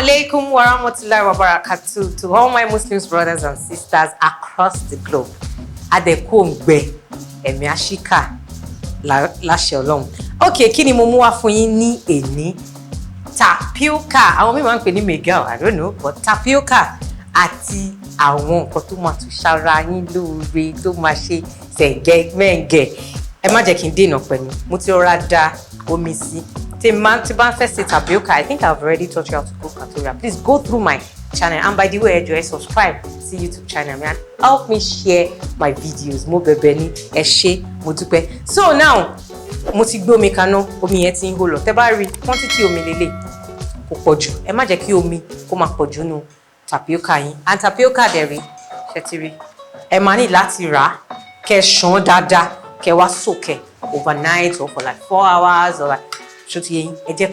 Alaikum wa rahmatullahi wa barakatuh to all my Muslims brothers and sisters across the globe. Adẹ̀kú òǹgbẹ ẹ̀mí àṣìkà láṣẹ Ọlọ́run. Ok, kí ni mo mú wá fún yín ní èní? Tapioca, àwọn míì máa ń pè ní mega, I don't know, but tapioca àti àwọn nǹkan tó máa tún ṣara yín lóore, tó máa ṣe sẹ̀gẹ́mẹ̀gẹ̀. Ẹ má jẹ́ kí n dènà pẹ̀lú. Mo ti rọra da omi sí. Tí máa tí bá ń fẹ́ ṣe tapioca, I think I've already taught you how to cook tapioca. Please go through my channel, and by the way, ẹ jọ̀ọ́, ẹ subscribe sí YouTube channel mi and help me share my videos. Mo bẹ̀bẹ̀ ní, ẹ ṣé, mo dúpẹ́. So now, mo ti gbé omi kaná, omi yẹn ti ń hó lọ. Tẹ́ bá rí quantity omi lélẹ̀, kò pọ̀ jù. Ẹ má jẹ́ kí omi kó máa pọ̀ jù nù tapioca yín. And tapioca dẹ̀ rí, ṣe ti rí, ẹ máa ní láti rà á, kẹ́ ṣàn dáadáa, kẹ́ wá soak ẹ̀ overnight or for like 4 hours or like, ṣó ti yé yín? Ẹ jẹ́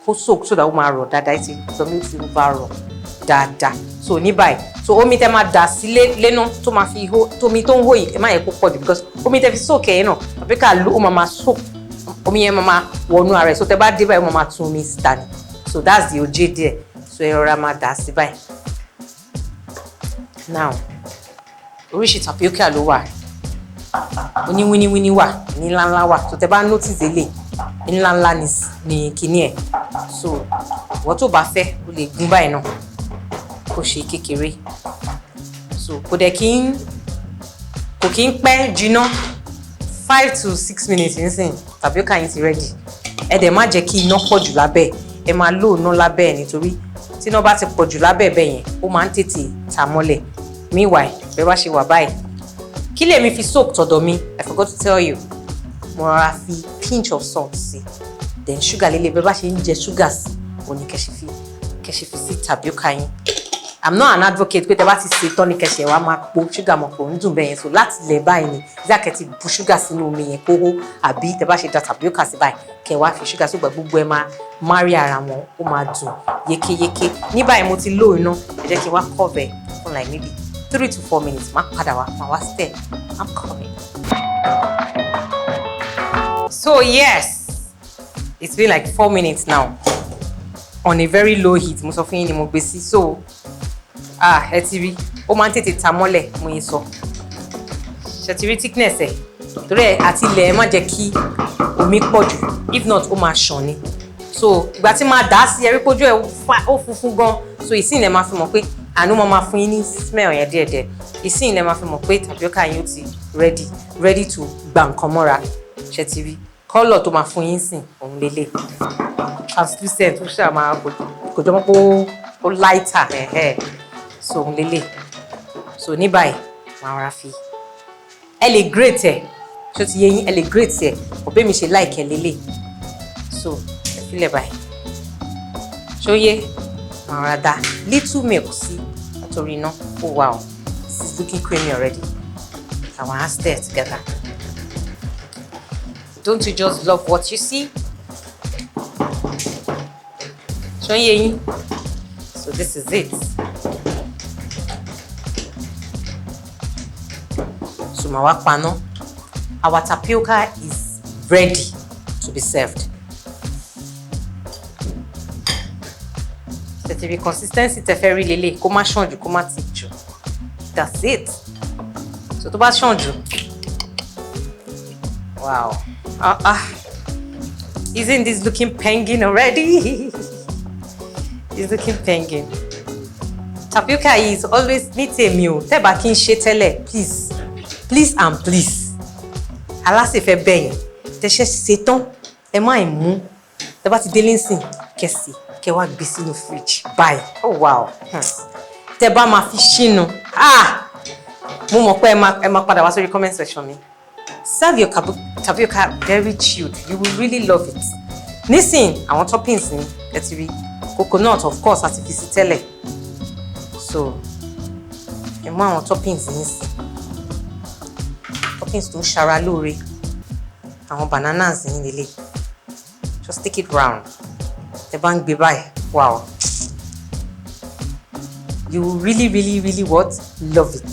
kó soak so that ó máa rọ̀ dáadáa. Ẹ ti sọ mi, ó ti bá rọ̀ dáadáa. So ní báyìí, so omi tẹ́ máa dà sí léná tó máa fi hó, tómi tó ń hó yìí, ẹ má yẹ kó pọ̀ jù, because omi tẹ́ fi soak ẹ̀ náà, tapioca ló ó máa soak, omi yẹn máa wọnú ara ẹ̀. So tẹ́ bá dé báyìí, ó máa tún omi síta ni. So that's the oje there. So ẹ rọra máa dà sí báyìí. Now, oríṣi tapioca ló wà. Oní wíníwíní wà, ní ńláńlá wà. So tẹ́ bá notice, eléyìí ńláńlá ní kíní ẹ̀. So ìwọ tó bá fẹ́, o lè gún báyìí náà kó ṣe kékeré. So kò dẹ̀ kí ń kò kí ń pẹ́ jiná, 5 to 6 minutes nísìn, tapioca yín ti ready. Ẹ dẹ̀ má jẹ́ kí iná pọ̀ jù lábẹ́. Ẹ máa lò iná lábẹ́ ẹ̀, nítorí tí iná bá ti pọ̀ jù lábẹ́ bẹ́ẹ̀ yẹn, ó máa ń tètè ta mọ́lẹ̀. Meanwhile, bẹ́ẹ̀ bá ṣe wà báyìí, kí lèmi fi soak tọ̀dọ̀ mi? I forgot to tell you, mo rọra fi pinch of salt sí, then sugar lélẹ̀. Bẹ́ẹ̀ bá ṣe ń jẹ sugar sí òní, kẹ́ ṣe fi sí tapioca yín. I'm not an advocate pé tẹ bá ti ṣe tán ní kẹsẹ̀ wa máa po ṣúgà mọ̀, kò ń dùn bẹ́ẹ̀ yẹn. So láti lẹ̀ báyìí ni ìdí kẹ́ ti bu ṣúgà sínú omi yẹn kó hó, àbí tẹ bá ṣe da tapioca sí báyìí, kẹ́ wá fi ṣúgà sí, gbogbo ẹ máa marry ara wọn, ó máa dùn yékéyéké. Ní báyìí, mo ti low iná. Ẹ jẹ́ kí n wá cover fún like maybe 3 to 4 minutes. Má padà wá, máa wá stir. I'm coming. So yes, it's been like 4 minutes now on a very low heat. Mo sọ fún yín ni mo gbé sí. So ah, ẹ ti rí, ó máa ń tètè ta mọ́lẹ̀. Mo yín sọ, ṣe ti rí thickness ẹ̀? Torí ẹ àti ilẹ̀, ẹ má jẹ́ kí omi pọ̀ jù, if not, ó máa ṣàn ni. So ìgbà tí máa dà á sí, ẹ rí pójú ẹ ó funfun gan. So ìsìn lẹ máa fi mọ̀ pé àánú máa fún yín ní smell yẹn díẹ̀díẹ̀. Ìsìn lẹ máa fi mọ̀ pé tapioca yín ó ti ready, ready to gba nǹkan mọ́ra. Ṣe ti rí colour tó máa fún yín sìn? Òun lélẹ̀, translucent, ó ṣáà máa kò jọ mọ́ pé ó lighter ẹ̀hẹ́. So òun lélẹ̀. So ní báyìí, màá ra fi, ẹ lè grate ẹ, ṣó ti yé yín? Ẹ lè grate ẹ, ọ̀bẹ mi ṣe like ẹ lélẹ̀. So ẹ filẹ̀ báyìí, ṣó yé? Màá ra da little milk sí látòrí iná. Oh wow, this is looking creamy already. Àwọn á stir together. Don't you just love what you see? Ṣó ń yé yín? So this is it. So màá wá paná. Our tapioca is ready to be served. Tẹ̀tẹ̀rì consistency tẹ fẹ́ rí lélẹ̀, kó má ṣàn jù, kó má thick jù. That's it. So tó bá ṣàn jù, wow, ah ah, isn't this looking penging already? It's looking penging. Tapioca is always ní tèmi o. Tẹ́ bá kí n ṣe tẹ́lẹ̀, please, please and please, aláṣẹ fẹ́ bẹ̀yìn tẹ́ṣẹ́ ṣe tán, ẹ má ì mú. Tẹ́ bá ti délé ńsìn, kẹsì kẹ wá gbé sínú fridge báyìí. Oh wow. Tẹ́ bá máa fi ṣínu, ah, mo mọ̀ pé ẹ máa padà wá sórí comment section mi. Serve your tapioca very chilled. You will really love it. Nísìn, àwọn toppings ni ẹ ti rí. Coconut, of course, àti fi sí tẹ́lẹ̀. So ẹ mú àwọn toppings yín sí, toppings tó ń ṣara lóore. Àwọn bananas yín lélẹ̀, just take it round. Tẹ́ bá ń gbé báyìí, wow, you will really, really, really what? Love it.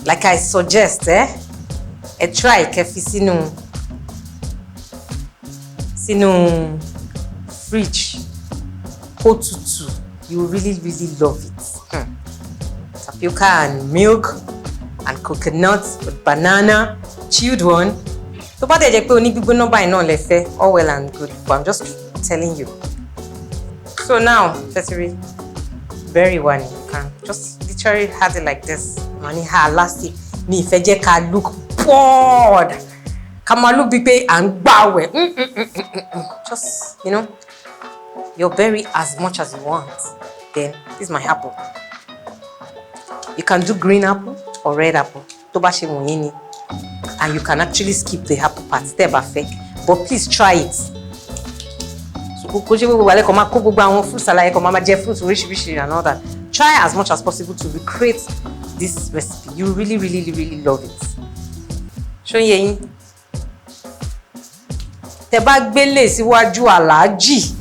Like I suggest, ẹ try kẹ́ fi sínú fridge. Kó tutù, you really really love it. Tapioca and milk and coconut with banana, chilled one. Tó bá dẹ̀ jẹ́ pé oní gbígbóná báyìí náà lẹ fẹ́, all well and good, but I'm just telling you. So now, tẹ́tìrí berry wa ni, you can just literally have it like this. Màá ní ha lásì mi ìfẹ́ jẹ́ ká look bored, ká máa look bíi pé à ń gbàwẹ̀. Just your berry, as much as you want. Then this is my apple. You can do green apple or red apple, tó bá ṣe wọ̀nyí ni, and you can actually skip the apple part tẹ́ ẹ bá fẹ́, but please try it. So kò ṣe gbogbo àlẹ́ kan máa kó gbogbo àwọn fruits àlàyé kan máa jẹ fruits oríṣiríṣi and all that. Try as much as possible to recreate this recipe. You really really really love it. Ṣó ń yé yín? Tẹ́ bá gbélé síwájú aláàjì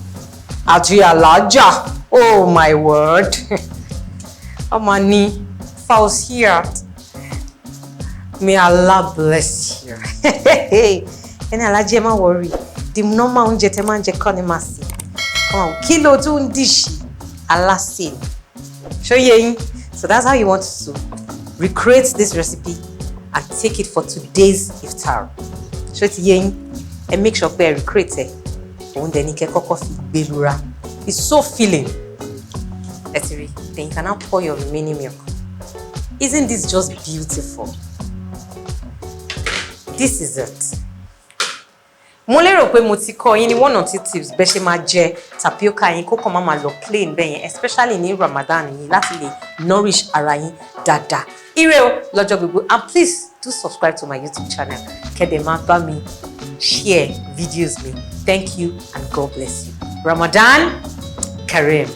àti aláàjà, oh my word, ọmọ ní Fausiat, may Allah bless you. Ẹni aláàjì, ẹ má worry, the normal oúnjẹ tẹ máa ń jẹ kọ́ ni màá sè. Kí ló tún ń dìṣì aláṣẹ ni? Ṣó yé yín? So that's how you want to recreate this recipe and take it for today's iftar. Ṣó ti yé yín? Ẹ make sure pé ẹ recreate ẹ. Òun dẹ̀ ní kẹ́ kọ́kọ́ fi gbẹlura. It's so filling. Ẹ ti rí. Then you can now pour your remaining milk. Isn't this just beautiful? This is it. Mo lérò pé mo ti kọ́ yín ní one or two tips bẹ́ẹ̀ ṣe máa jẹ tapioca yín, kó kàn má máa lọ plain bẹ́ẹ̀ yẹn, especially ní Ramadan yìí, láti lè nourish ara yín dáadáa. Ire o lọ́jọ́ gbogbo, and please do subscribe to my YouTube channel, kẹ́ dẹ̀ máa bá mi share videos mi. Thank you and God bless you. Ramadan Kareem.